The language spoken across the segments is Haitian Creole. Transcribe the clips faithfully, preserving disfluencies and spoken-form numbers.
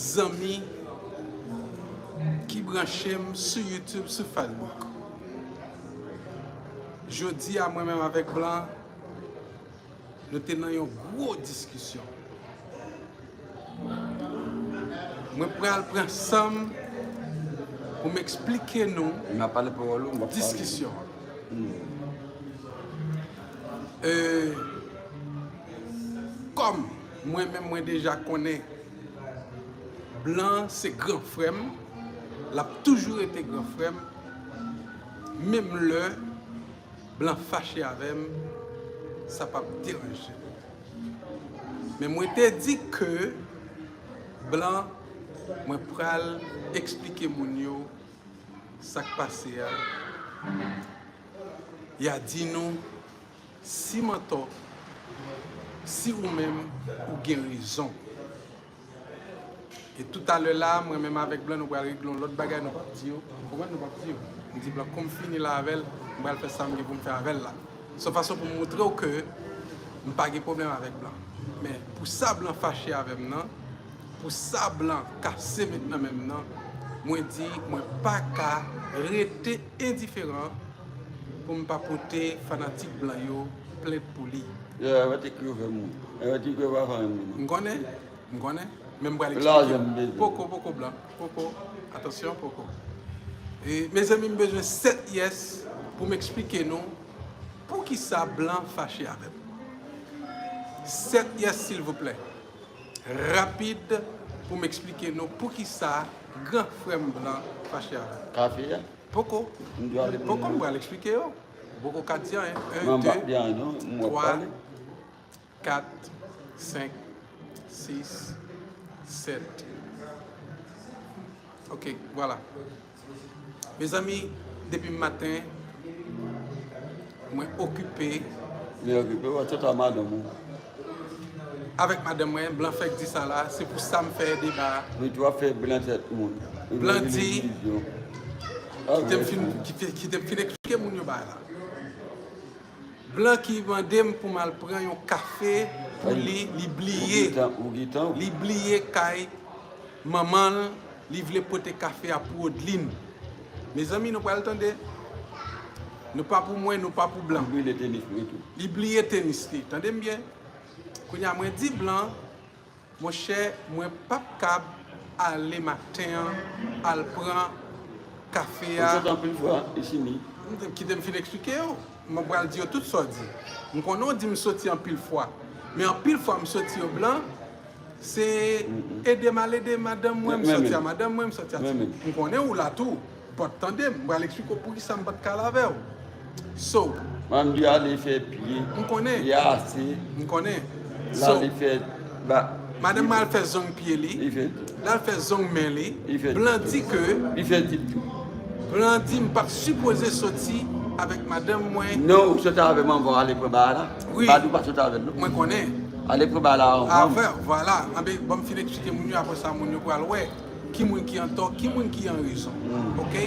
zanmi ki branche m sou YouTube, sou Facebook. Jodi a, mwen menm avèk Blan, nou te nan yon gwo diskisyon. Mwen pral pran san m pou m eksplike nou diskisyon. E, kòm mwen menm mwen deja konnen Blan se gran frè m, l ap toujou rete gran frè m, menm lè Blan fache avè m, sa p ap deranje m. Men mwen te di ke Blan, mwen pral eksplike moun yo sa k pase a. Y a di nou si m antò, si ou menm ou gen rezon. E toutalè la, mwen menm avèk Blan, nou pral regle yon lòt bagay, nou p ap di yo. Ou konprann? Nou p ap di yo. M di Blan, kou m fini la avè l, m pral fè sa m gen pou m fè avè l la. Se yon fason pou m montre w ke m pa gen pwoblèm avèk Blan. Men pou sa Blan fache avè m nan, pou sa Blan kase met nan men m nan, mwen di mwen pa ka rete endiferan pou m pa pote fanatik Blan yo plent pou li. M konnen, m konnen, men m pral eksplike. Poko, poko, Blan, poko. Atansyon, poko. E, mezanmi, m bezwen sèt yes pou m eksplike nou poukisa Blan fache avè m. Sèt yes, silvouplè. Rapid, pou m eksplike nou poukisa gran frè m Blan fache avè m. Kafe a? Poko. Poko, m pral eksplike yo. Ou poko ka di anyen. En, de, twa, kat, senk, sis, sèt. Ok, vwala. Mezanmi, depi maten, mwen okipe. Mwen okipe, w ap sot a madanm ou. Avèk madanm mwen, Blan fèk di sa la, se pou sa m fè deba a. Wi, w ap fè Blan tèt moun. Blan di, kite m fin, kite, kite m fin eksplike moun yo bagay la. Blan ki mande m pou m al pran yon kafe pou li, li bliye. Li bliye kay manman l, li vle pote kafe a pou Odlin. Mezanmi, nou pral tande. Nou pa pou mwen, nou pa pou Blan. Li bliye tenis li tou. Li bliye tenis li. Tande m byen. Kounye a, mwen di Blan, monchè, mwen p ap kab ale maten an al pran kafe a. Ou sot anpil fwa, Ichimi. Kite m fin eksplike yo. Mwen pral di yo tout sa w di. M konnen w di m soti anpil fwa. Men anpil fwa m soti yo Blan, se ede m al ede madanm mwen, m soti a madanm mwen, m soti a ti. M konnen ou la tou. Pòt tande m, m pral eksplike w poukisa m pa t ka al avè w. So, manman m di ale fè pye, m konnen. Pye ase. M konnen. L ale fè ba. Madanm mwen al fè zong pye li. Li fè. L al fè zong men li. Li fè. Blan di ke. Li fè di tou. Blan di m pa t sipoze soti avèk madanm mwen. Non, ou soti avè manman w ale pran ba la. Wi. M pa di w pa soti avè l non. Mwen konnen. Ale pran ba la anvan. Avè, vwala. Anben, ban m fin eksplike moun yo, apre sa moun yo pral wè ki moun ki antò, ki moun ki an rezon. Oke?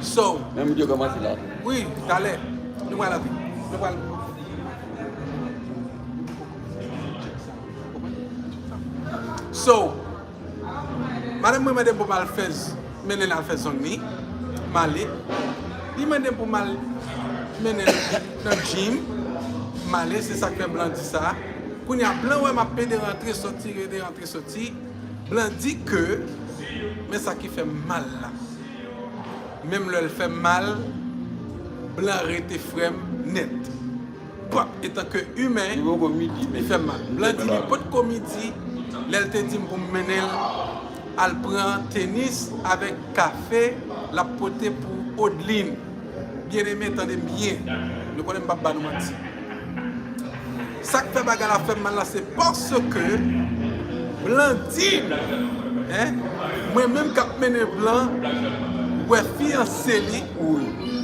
So, men moun yo kòmanse la. Wi, talè. Nou pral antre. Nou pral. So, madanm mwen mande m pou m al fè z-, mennen l al fè zong li. M ale. Li mande m pou m al mennen l nan gym. M ale, se sa k fè Blan di sa. Kounye a, Blan wè m ap pede rantre soti, pede rantre soti. Blan di ke, men sa ki fè m mal la. Menm lè l fè m mal, Blan rete frè m nèt. Pòp, etanke imen, li fè m mal. Blan di li potko midi, lè l te di m pou m mennen l al pran tenis avèk kafe l ap pote pou Odlin. Byeneme, tande m byen. Nou konnen m p ap ba nou manti. Sa k fè bagay la fè m mal la, se paske Blan di m, en, mwen menm k ap mennen Blan wè fiyanse li,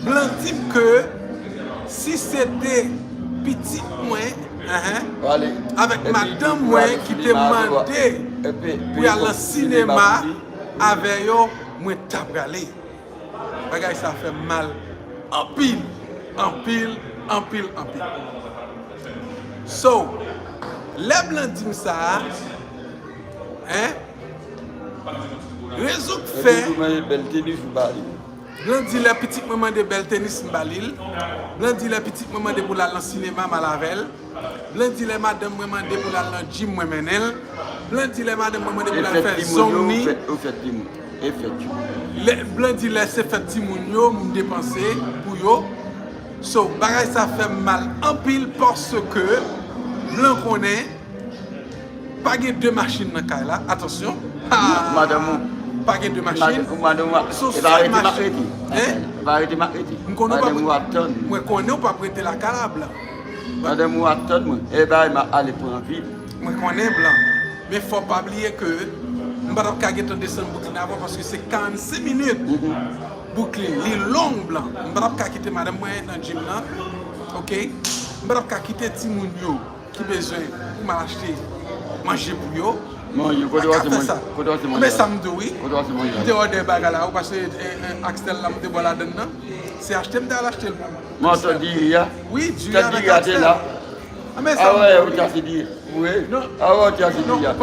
Blan di m ke si se te pitit mwen, en, avèk madanm mwen ki te mande pou y al nan sinema avè yo, mwen ta prale. Bagay sa fè m mal anpil, anpil, anpil, anpil. So, lè Blan di m sa, en, Rezon k fè Blan di lè pitit mwen mande bèl tenis, m ba li l. Blan di lè pitit mwen mande pou l al nan sinema, m al avè l. Blan di lè madanm mwen mande pou l al nan gym, mwen mennen l. Blan di lè madanm mwen mande pou l al fè zong ni. Lè, Blan di lè se fèt timoun yo, m depanse pou yo. So, bagay sa fè m mal anpil paske Blan konnen pa gen de machin nan kay la. Atansyon. Madanm ou. Pa gen de machin. Madanm ou. Se yon sèl machin. Hein? E pa rete m ap rete. M konnen w p ap rete. Mwen konnen w p ap rete lakay la, Blan. Madanm ou ap tann mwen. E bay m ap ale pran vi. Mwen konnen, Blan. Men fò w pa bliye ke m pa t ap ka gentan desann Brooklyn avan paske se karannsenk minit. Brooklyn, li long, Blan. M pa t ap ka kite madanm mwen nan gym nan. Oke? M pa t ap ka kite timoun yo ki bezwen pou m al achte manje pou yo. Manje, kote w achte manje? Kote w achte manje? Men sa m di w, wi. Kote w achte manje? M te òdè bagay la, ou pase, eh, eh, Axtel la, m te ba w ladann nan. Se achte m te al achte l pou. Mòso diri a? Wi, diri avèk Axtel. Tèt diri a te la? A, men sa m di w, wi. Ou te achte diri? Wi. Non. A, ou te achte diri a?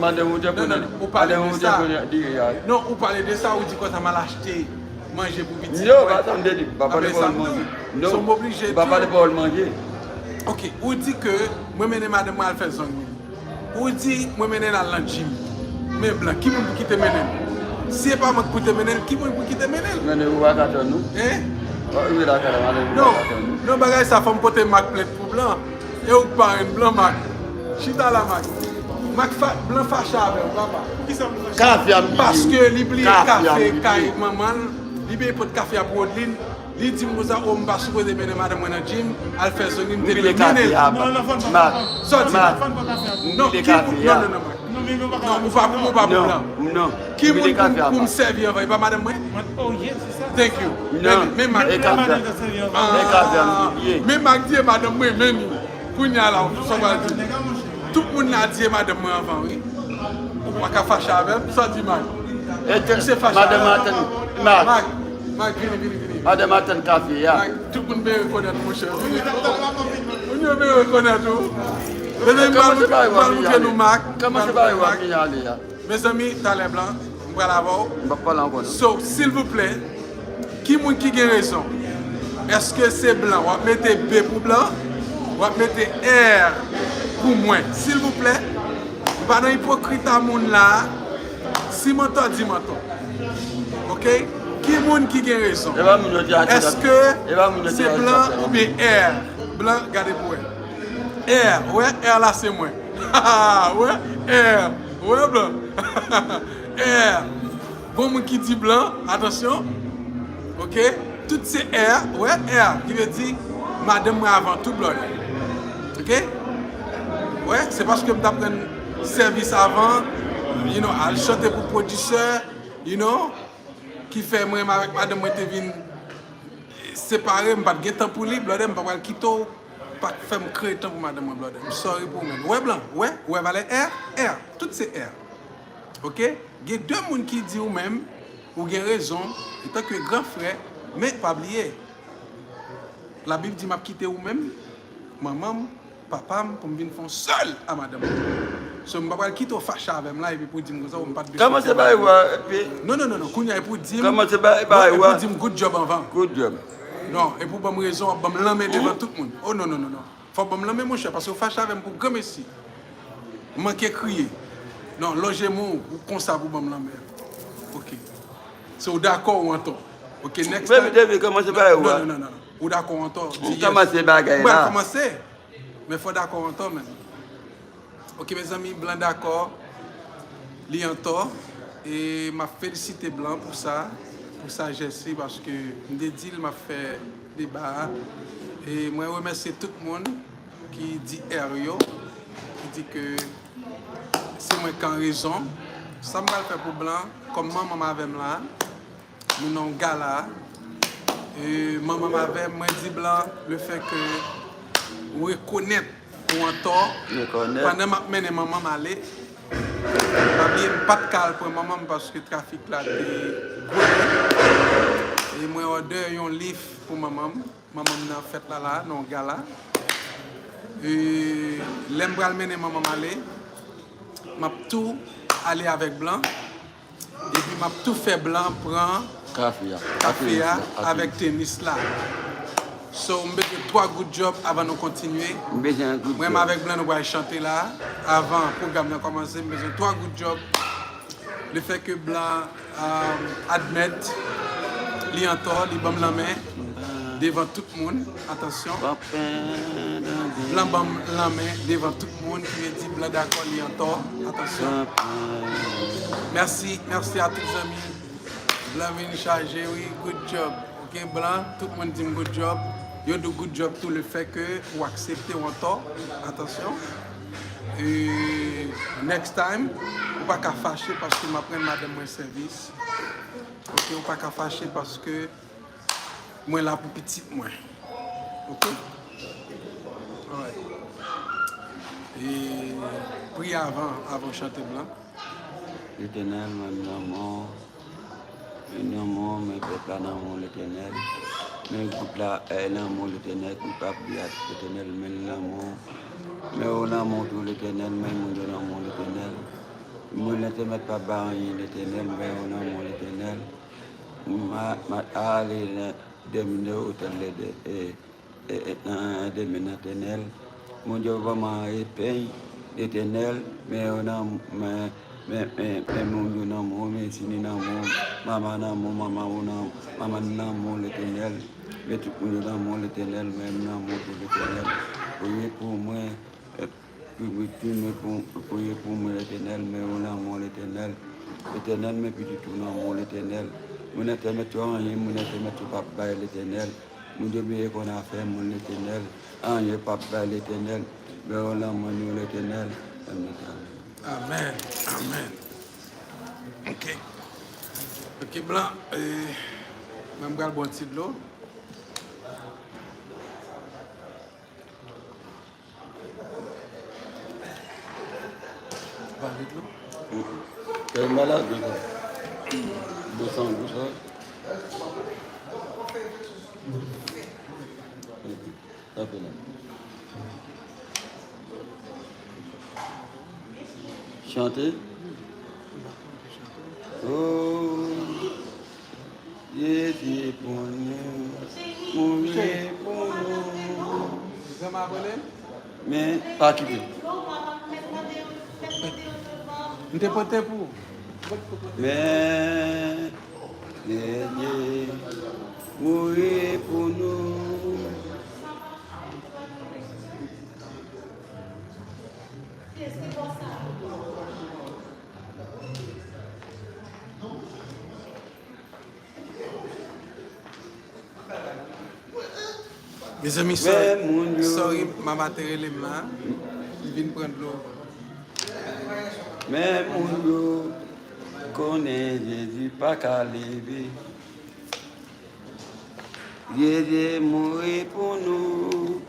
Madanm ou te konnen diri a? Non, ou pale de sa, ou di konsa m al achte manje pou pitit mwen. Non, pa sa m te di. Pa pale pawòl manje. Non, pa pale pawòl manje. Oke, ou di ke mwen mennen madanm mwen al fè zong ni. Ou di mwen mennen l al nan gym. Men Blan, ki moun pou ki te mennen l? Si e pa mwen ki pou te mennen l, ki moun pou ki te mennen l? Mennen ou pa ka tann ou. Hein? Ou rive lakay la, madanm ou pa ka tann ou. Non, bagay sa fò m pote Mak plent pou Blan. E ou k parenn Blan, Mak. Chita la, Mak. Mak fa-, Blan fache avè w, papa. Kafe a m ki di. Paske li bliye kafe kay manman l, li bliye pot kafe a pou Odlin. Li di m konsa, o, m pa sipoze mennen madanm mwen nan gym, al fè zong ni, m te dwe mennen l. Mak, Mak, m bliye kafe a. Non, ki pou, non, non, non, Mak. Non, ou pa pou, ou pa pou Blan. Non, ki moun pou, pou m sèvi anvan, e pa madanm mwen? Thank you. Men, men Mak. E kafe a. E kafe a m bliye. Men Mak di e madanm mwen, men ni. Kounye a la, sa w pral di? Tout moun la di e madanm mwen anvan, wi. Ou pa ka fache avè m, sa w di, Mak? Misye fache avè m. Madanm, Mak. Mak, Mak, vini, vini, vini. Madanm ap tann kafe a. Mak, tout moun ben rekonèt, monchè. Vini. Moun yo ben rekonèt ou. Mezanmi, m pral moutre nou Mak. Kòman se bagay w ap vin ale a? Mezanmi, talè Blan, m pral avè w. M p ap pale ankò non. So, silvouplè, ki moun ki gen rezon? Èske se Blan? W ap mete B pou Blan? W ap mete R pou mwen? Silvouplè, m pa nan ipokrit a moun la. Si m antò, di m antò. Oke? Ki moun ki gen rezon? Èske se Blan oubyen R? Blan, gade pou wè. R, wè, R la se mwen. Wè, R. Wè, Blan. R. Gon moun ki di Blan, atansyon. Oke? Tout se R, wè, R, ki vle di madanm mwen avan tou, Blan. Oke? Wè, se paske m t ap rann sèvis avan, you know, al chante pou pwodisè, you know, ki fè mwen menm avèk madanm mwen te vin separe, m pa t gen tan pou li, Blan, m pa pral kite w pa t fè m kreye tan pou madanm mwen, Blan. M sorry pou ou menm. Wè, Blan, wè, wè valè R, R, tout se R. Oke? Gen de moun ki di ou menm, ou gen rezon, antanke gran frè, men pa bliye, Labib di m ap kite ou menm, manman m, papa m, pou m vin fè yon sèl a madanm mwen. So, m pa pral kite w fache avè m la, epi pou w di m konsa, ou m pa t bezwen. Kòman se bagay ou a, epi? Non, non, non, non, kounye a, epi w di m, kòman se bagay ou a? Epi w di m good job anvan. Good job. Non, epi w ban m rezon, w ap ban m lanmen devan tout moun. Oh, non, non, non, non. Fò w ban m lanmen, monchè, paske w fache avè m pou granmesi. Manke kriye. Non, lonje men w, ou konsa pou ban m lanmen. Oke. Se w dakò ou antò. Oke, next time. Baby, baby, kòman se bagay ou a? Non, non, non, non. Ou dakò ou antò, di yes. Ou kòmanse bagay la. M pral kòmanse. Men fò w dakò ou antò, menm. Oke, mezanmi, Blan dakò. Li antò. E m ap felisite Blan pou sa, pou sajès li, paske m te di l m ap fè deba a. E mwen remèsye tout moun ki di R yo, ki di ke se mwen k an rezon. Sa m pral fè pou Blan, kòm manman m avè m la, nou nan yon gala. E manman m avè m, mwen di Blan, lefètke ou rekonèt ou antò, pandan m ap mennen manman m ale, pa bliye m pa t ka al pran manman m paske trafik la te gwo. E mwen òdè yon lif pou manman m. Manman m nan fèt la la, nan yon gala. E lè m pral mennen manman m ale, m ap tou ale avèk Blan. Epi m ap tou fè Blan pran kafe a, kafe a avèk tenis la. So, m bezwen twa goud djòb avan nou kontinye. M bezwen goud djòb. Mwen avèk Blan nou pral chante la. Avan pwogram nan kòmanse, m bezwen twa goud djòb. Lefètke Blan, euh, admèt li antò, li ban m lanmen devan tout moun. Atansyon. Blan ban m lanmen devan tout moun, ki vle di Blan dakò, li antò. Atansyon. Mèsi, mèsi a tout zanmi. Blan vin chaje, wi, good job. Ok, Blan, tout moun di m good job. Yo di w good job tou lefètke ou aksepte w antò. Atansyon. E next time, ou pa ka fache paske m ap rann madanm mwen sèvis. Ok, ou pa ka fache paske mwen la pou pitit mwen. Ok? Alright. E priye avan, avan w chante, Blan. Letènèl, mwen nan men w, mwen nan men w, men pèp la nan men w, Letènèl. Men gwoup la, eh, nan men w, Letènèl, gwoup la, Letènèl, men l nan men w. Men w nan men w tou, Letènèl, men moun yo nan men w, Letènèl. Moun entènèt pa ba anyen, Letènèl, men w nan men w, Letènèl. Ma, ma, ale nan dèmine otèl de, de, e, e, e, nan dèmine Letènèl. Bondye vrèman repeny Letènèl, men yo nan, men, men, men, men moun yo nan men w, men Sini nan men w, manman nan men w, manman ou nan, manman nan men w, Letènèl. Men tout moun yo nan men w, Letènèl, men m nan men w tou, Letènèl. Priye pou mwen, Priye pou mwen, priye pou mwen, Letènèl, men yo nan men w, Letènèl. Letènèl, men pitit ou nan men w, Letènèl. Moun entènèt yo anyen, moun entènèt yo p ap bay, Letènèl. Moun yo byen konn afè moun, Letènèl. Anyen p ap bay, Letènèl. Men yo nan men nou, Letènèl. Amèn, Letènèl. Amèn, amèn. Ok. Ok, Blan, eh, mwen m pral bwè yon ti dlo. Ba li dlo. Kè malad, sa. Desann pou sa. Sa fè la. Chante. Oh. Jezi pou nou, mouri pou nou. Men, pa kite. M te pote pou ou. Men, Jezi mouri pou nou. Mezanmi, sorry, sorry, mama te rele m la. M vin pran dlo. Men moun yo konnen Jezi pa ka leve. Jezi mouri pou nou,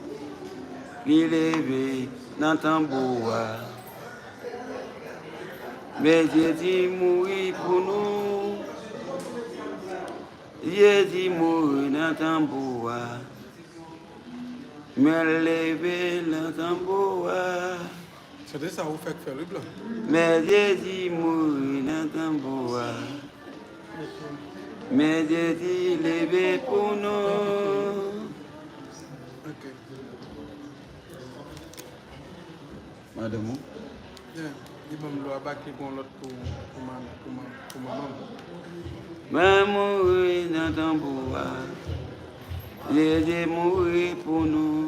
li leve nan tanbou a. Men Jezi mouri pou nou, Jezi mouri nan tanbou a. Men l leve nan tanbou a. Se te sa ou fèk fè l, wi, Blan. Men Jezi mouri nan tanbou a. Men Jezi leve pou nou. Ok. Madanm ou? Yeah. Li ban m dlo a, bake pou yon lòt pou, pou man-, pou man-, pou manman m. Mwen mouri nan tanbou a. Jezi mouri pou nou.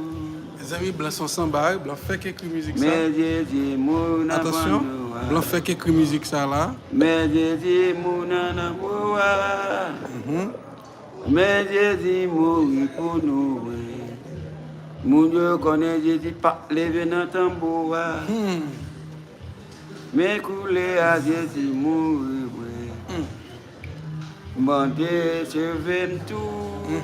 Mezanmi, Blan se yon sanba, wi. Blan fèk ekri mizik sa. Men Jezi mouri nan tanbou a. Atansyon, Blan fèk ekri mizik sa la. Men Jezi mouri nan tanbou a. Mhm. Men Jezi mouri pou nou vre. Moun yo konnen Jezi pa leve nan tanbou a. Hmm. Men koulè a Jezi mouri vre. Hmm. Bondye sove m tou. Hmm.